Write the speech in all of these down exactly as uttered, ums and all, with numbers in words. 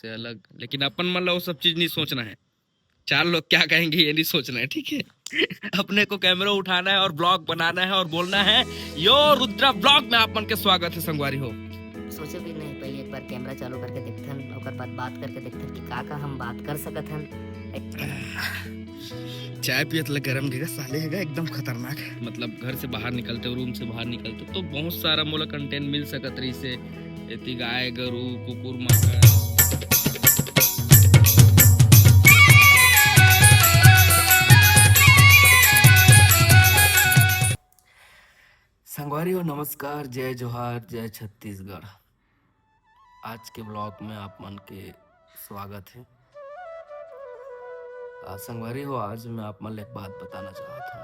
से अलग। लेकिन अपन मन ला वो सब चीज नहीं सोचना है, चार लोग क्या कहेंगे ये नहीं सोचना है, ठीक है? अपने को कैमरा उठाना है और ब्लॉग बनाना है और बोलना है, यो रुद्रा ब्लॉग में आप मन के स्वागत है संगवारी हो। सोचे भी नहीं, पहले एक बार कैमरा चालू करके देखथन, ओकर बाद बात करके देखथन कि का का हम बात कर सकत हन। चाय पियत ले गरम घेगा साले हेगा एकदम खतरनाक। मतलब घर से बाहर निकलते, रूम से बाहर निकलते तो बहुत सारा मोला कंटेंट मिल सकत रहिसे। एती गाय गरू, कुकुर माकर। संगवारी हो नमस्कार, जय जोहार, जय छत्तीसगढ़। आज के ब्लॉग में आप मन के स्वागत है। आ, संगवारी हो, आज मैं आप मन ले एक बात बताना चाहत हूँ।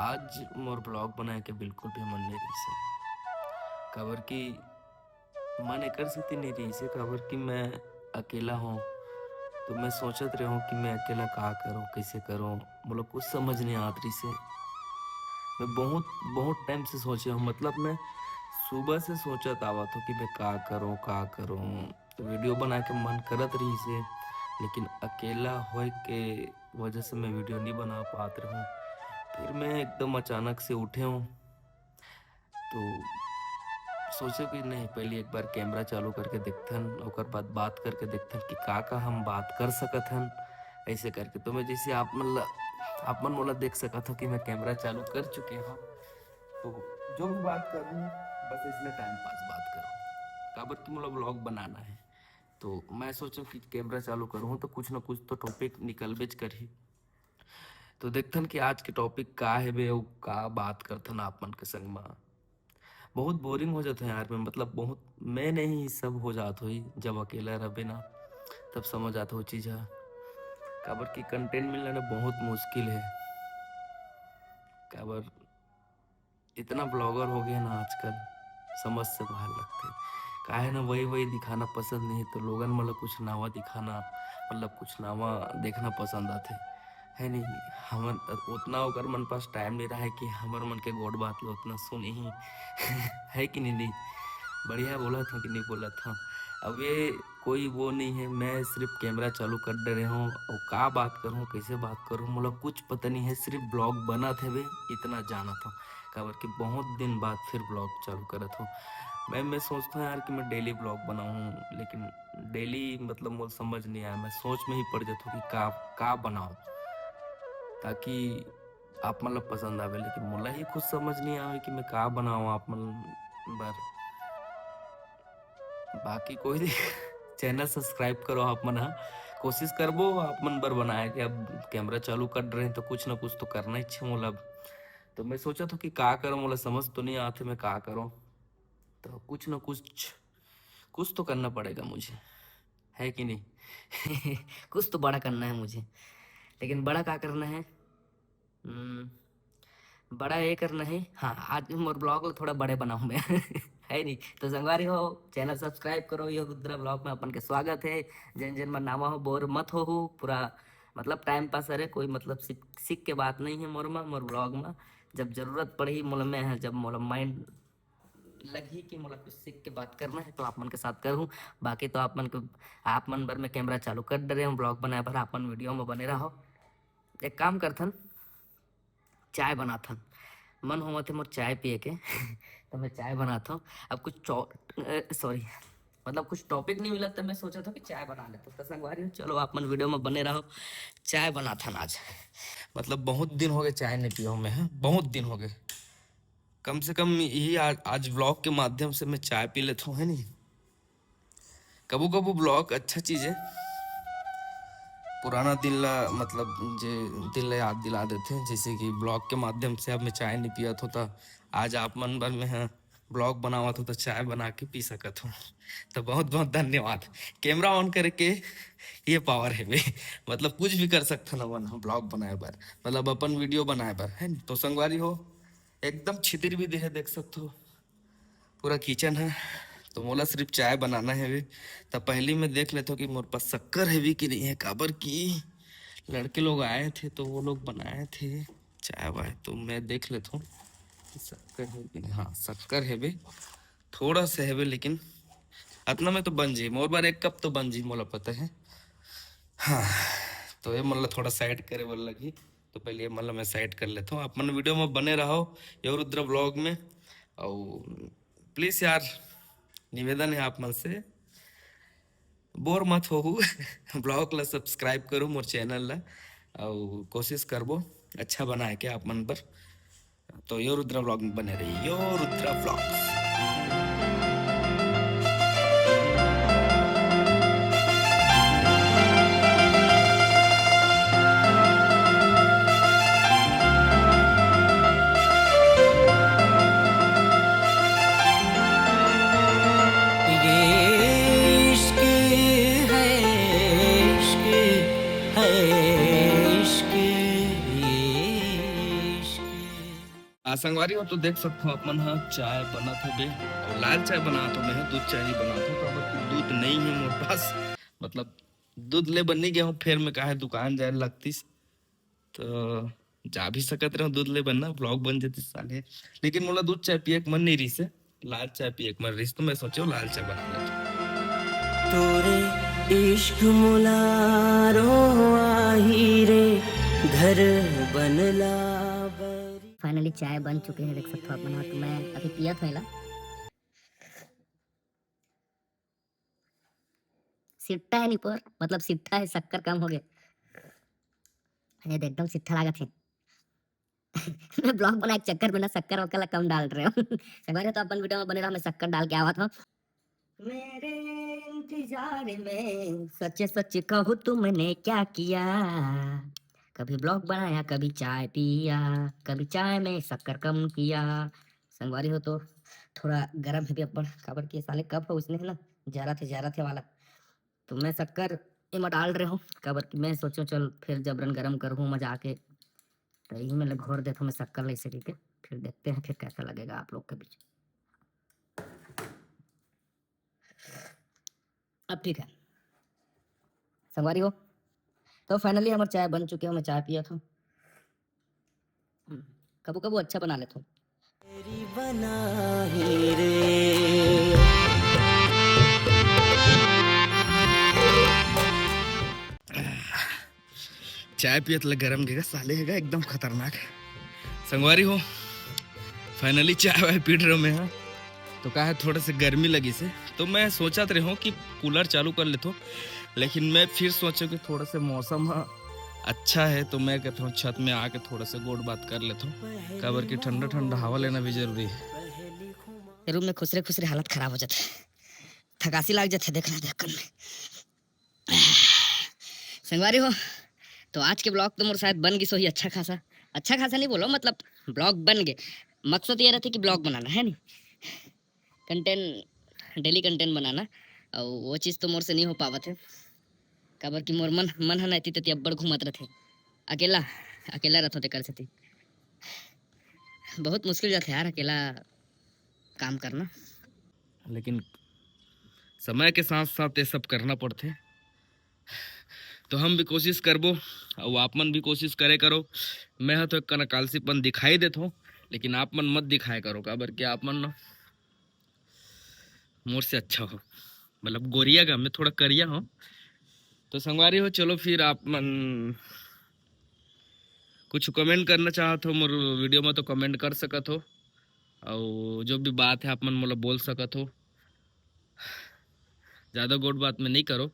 आज मोर ब्लॉग बनाए के बिल्कुल भी मन नहीं रहिस हे, काबर कि मन एकर सेती नहीं रहिस हे, काबर कि मैं अकेला हूँ, तो मैं सोचत रहूँ कि मैं अकेला का करूँ, कैसे करूँ, मोला कुछ समझ नहीं आत रहिस हे। मैं बहुत, बहुत टाइम से सोचे हूँ, मतलब मैं सुबह से सोचत आवत हूँ कि मैं का करूँ, का करूँ। तो वीडियो बनाए के मन करत रहिस हे, लेकिन अकेला होए के वजह से मैं वीडियो नहीं बना पात रहूँ। फिर मैं एकदम अचानक से उठे हूँ, तो सोचे कि नहीं, पहले एक बार कैमरा चालू करके देखथन, ओकर बाद बात करके देखथन कि का का हम बात कर सकत हन। ऐसे करके तो मैं जैसे आप मन ला, आप मन मोला देख सकत हो कि मैं कैमरा चालू कर चुके हूँ। तो जो भी बात करूँ, बस इसमें टाइम पास बात करूँ, काबर कि मोला ब्लॉग बनाना है। तो मैं सोचूं कि कैमरा चालू करूँ तो कुछ ना कुछ तो टॉपिक निकलबेच करही। तो देखथन कि आज के टॉपिक का हेबे अउ का बात करथन आप मन के संग मा। बहुत बोरिंग हो जाथे यार, मैं मतलब बहुत, मैं नहीं, सब हो जात होही जब अकेला रहबे ना, तब समझ आत हो चीज ह। काबर कि कंटेंट मिलना ना बहुत मुश्किल है, काबर इतना ब्लॉगर हो गए ना आजकल, समझ से बाहर लगथे। काहे ना वही वही दिखाना पसंद नहीं, तो लोगन मन ला कुछ नावा दिखाना, मतलब कुछ नावा देखना पसंद आथे, है नहीं? हमन उतना ओकर मन पास टाइम नहीं रहे कि हमर मन के गोठ बात ला उतना सुनही। है कि नहीं? नहीं, बढ़िया बोलत हूँ कि नहीं बोलत हूँ? अब ये कोई वो नहीं है, मैं सिर्फ कैमरा चालू कर डरे हूँ और का बात करूँ, कैसे बात करूँ, मोला कुछ पता नहीं है, सिर्फ ब्लॉग बनत हवे, इतना जानत हूँ, काबर कि बहुत दिन बाद फिर ब्लॉग चालू करत हूँ। मैं, मैं सोचता हूँ यार कि मैं डेली ब्लॉग बनाऊँ, लेकिन डेली मतलब मोला समझ नहीं आया, मैं सोच में ही पड़ जाता हूँ कि का, का बनाऊँ ताकि आप मन ला पसंद आवे, लेकिन मोला ही खुद समझ नहीं आवे कि मैं का बनाऊँ आप मन बर। बाकी कोई चैनल सब्सक्राइब करो आप मन ह, कोशिश करबो आप मन बर बनाए के। अब कैमरा चालू कर रहे हैं तो कुछ ना कुछ तो करना ही छे मोला। अब तो मैं सोचत हूँ कि का करूँ, मोला समझ तो नहीं आते मैं का करूँ, तो कुछ ना कुछ, कुछ तो करना पड़ेगा मुझे, है कि नहीं? कुछ तो बड़ा करना है मुझे, लेकिन बड़ा का करना है? हम्म, बड़ा ये करना है। हाँ, आज मोर ब्लॉग ला थोड़ा बड़े बनाऊँ मैं। है नहीं? तो संगवारी हो, चैनल सब्सक्राइब करो, यो रुद्रा ब्लॉग में अपन के स्वागत है। जेन जेन मन नावा हो, बोर मत हो, हो पूरा मतलब टाइम पास हरे, कोई मतलब सीख, सीख के बात नहीं है मोर मा, मोर ब्लॉग मा। जब जरूरत पड़ही मोला, मैं ह, जब मोला माइंड लगही कि मोला कुछ सीख के बात करना है तो आप मन के साथ करूँ, बाकी तो आप मन के, आप मन बर मैं कैमरा चालू कर डरे हूँ ब्लॉग बनाए बर, आप मन वीडियो में बने रहो। एक काम करथन, चाय बनाथन, मन होवत हे मोर चाय पिए के। तो मैं चाय बनाथों। अब कुछ चौ-, अ, सॉरी, मतलब कुछ टॉपिक नहीं मिला, तो मैं सोचा था कि चाय बना लेता। तो संगवारी हो, चलो आप मन वीडियो में बने रहो, चाय बनाथन आज। मतलब बहुत दिन हो गए चाय नहीं पिया हूँ मैं, हाँ, बहुत दिन हो गए। कम से कम यही आज, आज ब्लॉग के माध्यम से मैं चाय पी लेता हूँ, है नहीं? कबू कबू ब्लॉग अच्छा चीज है, पुराना दिन ला, मतलब जे दिन ला याद दिला देथे। जैसे कि ब्लॉग के माध्यम से अब मैं चाय नहीं पियत हों, त आज आप मन बर मैं ह ब्लॉग बनावत हों, त चाय बना के पी सकत हों। तो बहुत बहुत धन्यवाद। कैमरा ऑन करके ये पावर है बे, मतलब कुछ भी कर सकथन अपन ह ब्लॉग बनाए बर, मतलब अपन वीडियो बनाए बर, है न? तो संगवारी हो, एकदम छितिर भी देहे देख सकथो, पूरा किचन है। तो मोला सिर्फ चाय बनाना है बे। त पहली मैं देख लेथों कि मोर पास शक्कर है भी कि नहीं है, काबर कि लड़के लोग आए थे तो वो लोग बनाए थे चाय वाय। तो मैं देख लेथों कि शक्कर है कि नहीं। हाँ, शक्कर है बे, थोड़ा सा है बे, लेकिन अतना में तो बन जी, मोर बर एक कप तो बन जी, मोला पता है। हाँ, तो ये मन ला थोड़ा side करे बर लगही, तो पहले ये मन ला मैं side कर लेता हूँ। आप मन video में बने रहो यो रुद्र vlog में। और please यार, निवेदन है आप मन से, bore मत होहू। Vlog ला subscribe करो मोर channel ला, और कोशिश करबो अच्छा बनाए के आप मन बर। तो यो रुद्रा vlog में बने रही, यो रुद्रा vlogs। ये इश्क है, इश्क है, इश्क, ये इश्क। आ, संगवारी हो, तो देख सकत हो, अपन ह चाय बनात हबे, और लाल चाय बनात हो, मैं दूध चाय नहीं बनात हो, काबर कि दूध नहीं है मोर पास। मतलब, दूध ले बर नहीं गया हूँ, फिर मैं काहे दुकान जाए लगतीस, तो जा भी सकत रहो दूध ले बर ना, vlog बन जाती साले। लेकिन मोला दूध चाय पिए के मन नहीं रही से, लाल चाय पिए के मन रही, तो मैं सोचे लाल चाय बना लेता। तोरे इश्क मोला रोआही रे, घर बनला बरी। Finally चाय बन चुके हैं, देख सकते हो आप मन ह। तो मैं अभी पियत हूँ एला। सिट्ठा है निपोर, मतलब सिट्ठा है, शक्कर कम हो गया। ये देख, एकदम सिट्ठा लागत है। मैं vlog बनाए के चक्कर में ना शक्कर वक्कर ला कम डाल रहे हो। संगवारी हो, तो अपन video में बने रहो, मैं शक्कर डाल के आवत हूँ। मेरे इंतजार में सच सच कहूँ तुमने क्या किया, कभी vlog बनाया, कभी चाय पिया, कभी चाय में शक्कर कम किया। संगवारी हो, तो थोड़ा गरम है भी अब्बड़, काबर के साले कप है उसने है ना, जरा थे जरा थे वाला, तो मैं शक्कर एमा डाल रहे हूँ, काबर कि मैं सोचो चल फिर जबरन गरम करहूँ मजा आके, तो यही में ले घोर देता हूँ मैं शक्कर ले इसे करके, फिर देखते हैं फिर कैसा लगेगा आप लोग के बीच। अब ठीक है संगवारी हो, तो finally हमार चाय बन चुके हो, मैं चाय पिया था। हम्म, कबू कबू अच्छा बना लेता हूँ। तेरी बनाही रे। चाय पियत ले गरम गेगा, साले हेगा एकदम खतरनाक। संगवारी हो, finally चाय वाय पी रहे हो मैं, हाँ। तो का है, थोड़ा से गर्मी लगी से, तो मैं सोचत रहे हूँ कि cooler चालू कर लेता हूँ, लेकिन मैं फिर सोचो कि थोड़ा से मौसम ह अच्छा है, तो मैं कहता हूँ छत में आके थोड़ा से गोठ बात कर लेता हूँ, काबर कि ठंडा ठंडा हवा लेना भी जरूरी है। रूम में खुसरे खुसरे हालत खराब हो जाता है, थकासी लाग जाता है देखना देख कर में। संगवारी हो, तो आज के vlog तो मोर शायद बन गिस होही अच्छा खासा, अच्छा खासा नहीं बोलो, मतलब vlog बन गए। मकसद ये रहते कि vlog बनाना है नहीं, content, daily content बनाना, और वो चीज़ तो मोर से नहीं हो पावत है, काबर कि मोर मन, मन ह ना एती तेती अब्बड़ घूमत रहते, अकेला, अकेला रहते तेकर सेती बहुत मुश्किल जाथे यार अकेला काम करना। लेकिन समय के साथ साथ ये सब करना पड़थे, तो हम भी कोशिश करबो, और आप मन भी कोशिश करे करो। मैं ह तो एक कन आलसीपन दिखाई देत हो, लेकिन आप मन मत दिखाए करो, काबर कि आप मन ना मोर से अच्छा हो, मतलब गोरिया का, मैं थोड़ा करिया हूँ। तो संगवारी हो, चलो फिर आप मन कुछ comment करना चाहत हो मोर video में तो comment कर सकत हो, और जो भी बात है आप मन मोला बोल सकत हो। ज़्यादा गोठ बात में नहीं करो,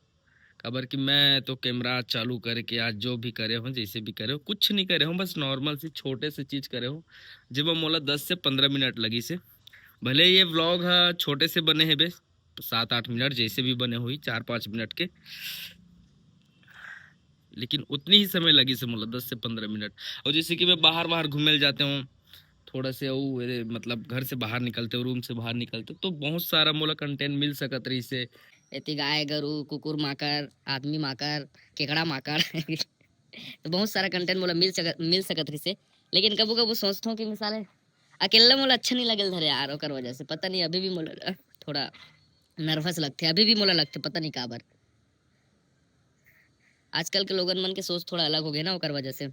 काबर कि मैं तो camera चालू करके आज जो भी करे हो, जैसे भी करे हो, कुछ नहीं करे हो, बस normal सी छोटे से चीज़ करे हो, जेमा मोला दस से पंद्रह मिनट लगी से। भले ये vlog ह छोटे से बने हेबे, सात आठ मिनट जैसे भी बने हुई, चार पाँच मिनट के, लेकिन उतनी ही समय लगी से मोला दस से पंद्रह मिनट। और जैसे कि मैं बाहर बाहर घूमे ल जाते हूँ थोड़ा से, वो, मतलब घर से बाहर निकलते हो, रूम से बाहर निकलते हो, तो बहुत सारा मोला content मिल सकत रही से। एती गाय गरू, कुकुर माकर, आदमी माकर, केकड़ा माकर। तो बहुत सारा content मोला मिल सकत, मिल सकत रही से। लेकिन कबू कबू सोचता हूँ कि मिसाले अकेला मोला अच्छा नहीं लगल धरे यार, ओकर वजह से पता नहीं अभी भी मोला थोड़ा nervous लगथे, अभी भी मोला लगथे, पता नहीं काबर। आजकल के लोगन मन के सोच थोड़ा अलग हो गए ना, ओकर वजह से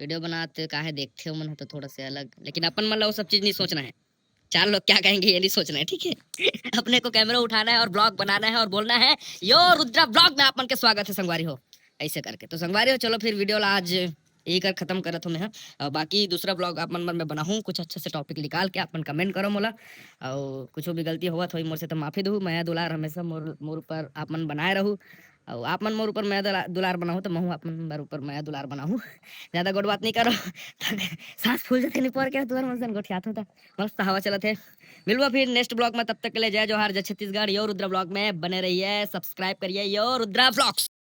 video बनात काहे देखथे ओमन ह तो थोड़ा से अलग, लेकिन अपन मन ला वो सब चीज नहीं सोचना है। चार लोग क्या कहेंगे, ये नहीं सोचना है, ठीक है? अपने को कैमरा उठाना है और ब्लॉग बनाना है और बोलना है, "यो रुद्रा ब्लॉग में आप मन के स्वागत है संगवारी हो", ऐसे करके। तो संगवारी हो, चलो फिर वीडियो ला आज यही कर खत्म करत हूँ मैं, हाँ। और बाकी दूसरा ब्लॉग आप मन बर मैं बनाहूँ, कुछ अच्छा से टॉपिक निकाल के। आप मन कमेंट करो मोला, और कुछ भी गलती होवत होई मोर से तो माफी दहू। मया दुलार हमेशा मोर मोर ऊपर आप मन बनाए रहू, और आप मन मोर ऊपर मया दुला-, दुलार बनाहू तो महू आप मन बर ऊपर मया दुलार बनाहू। ज्यादा गोठ बात नहीं करो, सांस फूल जाथे नहीं पर के तुहर मन सन गोठियात हूँ त। मस्त हवा चलत है। मिलबो फिर नेक्स्ट ब्लॉग में, तब तक के लिए जय जोहार, जय छत्तीसगढ़। यो रुद्रा ब्लॉग में बने रहिए, सब्सक्राइब करिए यो रुद्रा ब्लॉग्स।